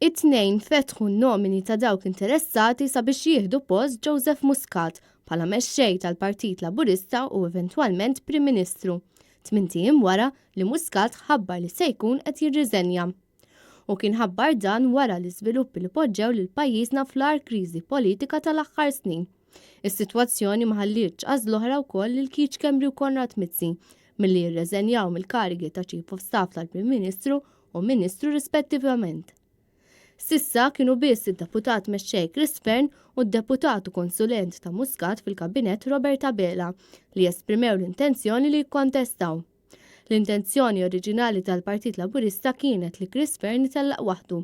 It-Tnejn fetħu n-nomini ta' dawk interessati sabiex jieħdu post Joseph Muscat bħala mexxej tal-Partit Laburista u eventwalment Prim Ministru, tmint ijiem wara li Muscat ħabbar li se jkun qed jirriżenja. Hu kien ħabbar dan wara l-iżviluppi li poġġew lil pajjiżna fl-agħar kriżi politika tal-aħħar snin. Is-sitwazzjoni ma ħallietx għażla oħra wkoll lil Keith Schembri u Konrad Mizzi milli jirreżenjaw mill-karigi ta' Chief of Staff tal-Prim Ministru u Ministru rispettivament. S'issa kienu biss id-Deputat Mexxej Chris Fearne u d-Deputat u Konsulent ta' Muscat fil-Kabinett Robert Abela li esprimew l-intenzjoni li jikkontestaw. L-intenzjoni oriġinali tal-Partit Laburista kienet li Chris Fearne itellaq waħdu,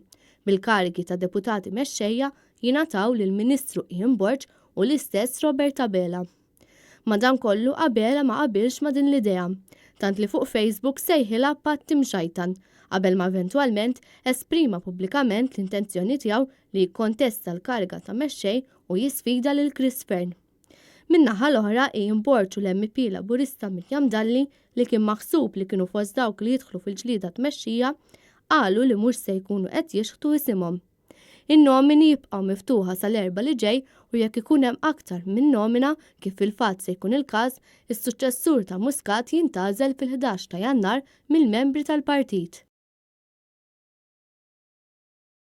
bil-karigi ta' Deputati Mexxejja jingħataw lill-Ministru Ian Borg u l-istess Robert Abela. Madankollu Abela ma qabilx ma' din l-idea, tant li fuq Facebook sejħilha patt imxajtan, qabel ma eventwalment esprima pubblikament l-intenzjoni tiegħu li jikkontesta l-kariga ta' mexxej u jisfida lil Chris Fearne. Min-naħa l-oħra, Ian Borg u l-MEP Laburista Miriam Dalli, li kien maħsub li kienu fost dawk li jidħlu fil-ġlieda tmexxija, qalu li mhux se jkunu qed jixħtu isimhom. In-nomini jibqgħu miftuħa sal-Erbgħa li ġej u jekk ikun hemm aktar minn nomina, kif fil-fatt se jkun il-każ, is-suċċessur ta' Muscat jintgħażel fil-11 ta' Jannar mill-membri tal-partit.